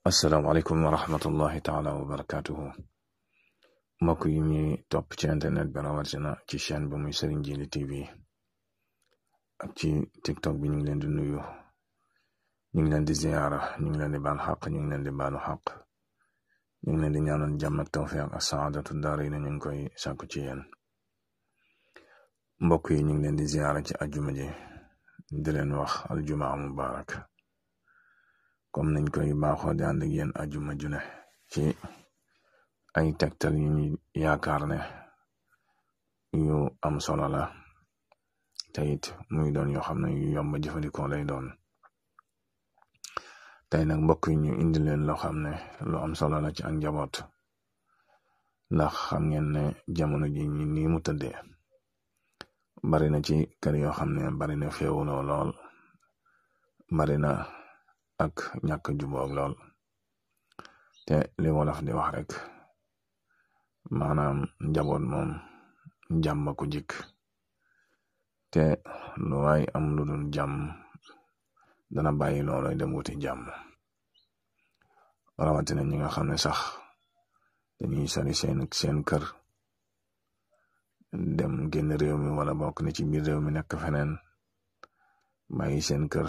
asalaamaaleykum wa rahmatullahi taala wa barakatuhu mbokk yi ñuy topp ci internet bi rawatina ci chaîne ba muy Serigne Djily TV ak ci TikTok bi ñu ngi leen di nuyu ñu ngi leen di ziyaara ñu ngi leen di baal xaq ñu ngi leen di baalu xaq ñu ngi leen di ñaanal jàmm ak tawfiq ak saadatu daarayni ñu ngi koy sàkku ci yéen mbokk yi ñu ngi leen di ziyaara ci ajjuma ji di leen wax aljumaa mubarak comme nañ koy baaxoo di ànd ak yéen ajjuma june ci ay tegtal yu ñu yaakaar ne yu am solo la te it muy doon yoo xam ne yu yomb jëfandikoo lay doon tey nag mbokk yi ñu indi leen loo xam ne lu am solo la ci ak njaboot ndax xam ngeen ne jamono ji ñi nii mu tëddee bari na ci kër yoo xam ne bari na féewuloo lool bari na ak ñàkk juboog lool te li wolof di wax rek maanaam njaboot moom jàmm ko jik te lu waay am lu dul jàmm dana bàyyi looloy dem wuti jàmm rawatina ñi nga xam ne sax dañuy sori seen kër dem génn réew mi wala bokk ne ci biir réew mi nekk feneen bàyyi seen kër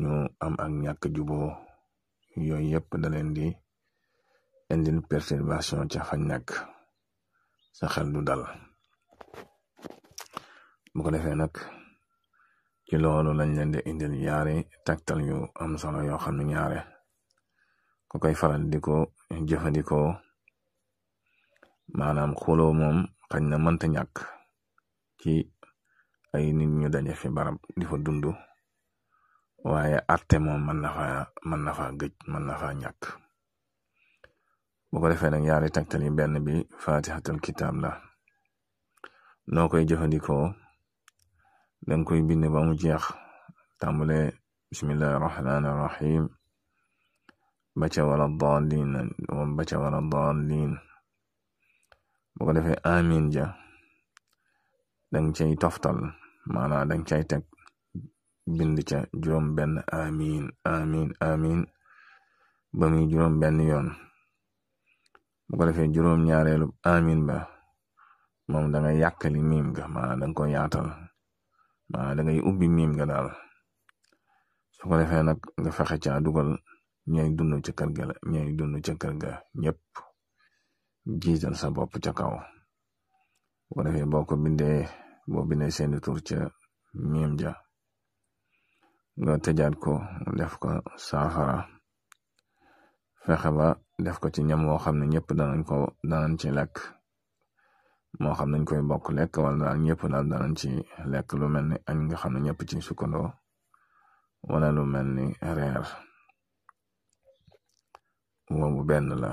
ñu am ak ñàkk juboo yooyu yëpp da leen di indil perturbation ca fañ nekk sa xel du dal bu ko defee nag ci loolu lañ leen di indil yaari tegtal yu am solo yoo xam ne ñaare ku koy faral di ko jëfandikoo maanaam xuloo moom xañ na mënta ñàkk ci ay nit ñu daje fi barab di fa dund waaye arte moom mën na fa gëj mën na fa ñàkk bu ko defee nag yaari tegtal yi benn bi fatihatul kitab la noo koy jëfandikoo danga koy bind ba mu jeex tàmbale bismillahi rahmani rahim ba ca wala daalin bu ko defee amin ja dang cay toftal maanaam dang cay teg bind ca juróom benn amin ba muy juróom benn yoon bu ko defee juróom ñaareelu amin ba moom da ngay yàkkali miim ga maanaam danga ko yaatal maanaam da ngay ubbi miim ga daal su ko defee nag nga fexe ca dugal ñay dund ca kër ga ñay dund ca kër ga ñëpp jiital sa bopp ca kaw bu ko defee boo bindee seeni tur ca miim ja nga tëjaat ko def ko saafara fexe ba def ko ci ñam woo xam ne ñëpp danañ ci lekk moo xam nañ koy bokk lekk wala daal ñëpp daal danañ ci lekk lu mel ni añ nga xam ne ñëpp ci sukkandoo wala lu mel ni reer boobu benn la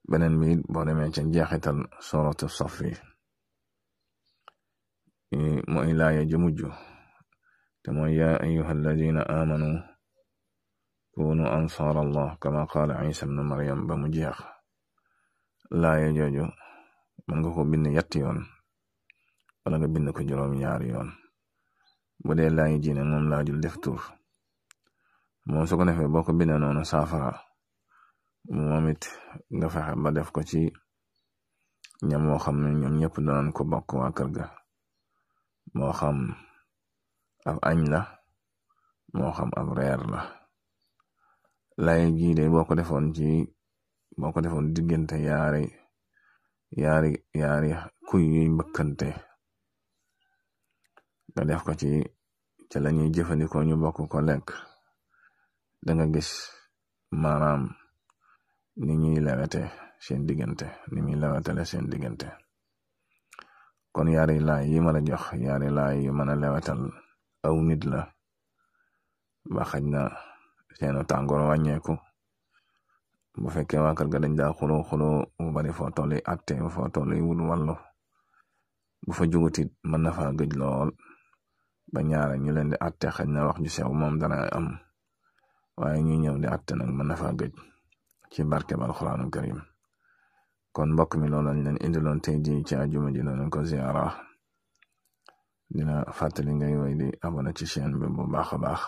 beneen bi boo demee ca njeexital suratu safi mooy laaya ju mujj te mooy yaa ayyuha alladina amanu kunu ansar allah kama qaala isa ibnu maryam ba mu jeex laaya jooju mën nga ko bind yetti yoon wala nga bind ko juróom ñaari yoon bu dee laaya ji ne moom laajul def tur moom su ko defee boo ko bindee noonu saafara moom it nga fexe ba def ko ci ñam moo xam ne ñoom ñëpp danañ ko bokk waa kër ga moo xam ab añ la moo xam ab reer la lay jii de boo ko defoon diggante yaari kuy yuy mbëkkante nga def ko ci ca lañuy jëfandikoo ñu bokk ko lekk danga gis maanaam ni ñuy lewete seen diggante kon yaari laay yi ma la jox yaari laay yu mën a lewetal aw nit la ba xaj na seenu tàngoor wàññeeku bu fekkee waa kër ga dañ daa xuloo bu bari foo tolli atte foo tolli wut wàllu bu fa jugutit mën na fa gëj lool ba ñaara ñu leen di atte xaj na wax ju sew moom dana am waaye ñuy ñëw di atte nag mën na fa gëj ci barke ba alxuraanul karim kon mbokk mi loolu lañ leen indiloon tey ji ci àjjuma ji doon ko ziyaara dina fàttali ngay woy di abonné ci chaîne bi bu baax a baax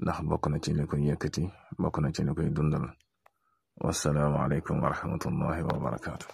ndax bokk na ci li koy yëkkati bokk na ci li koy dundal. Wassalaamu aleykum wa rahmatullahi wa barakaatu.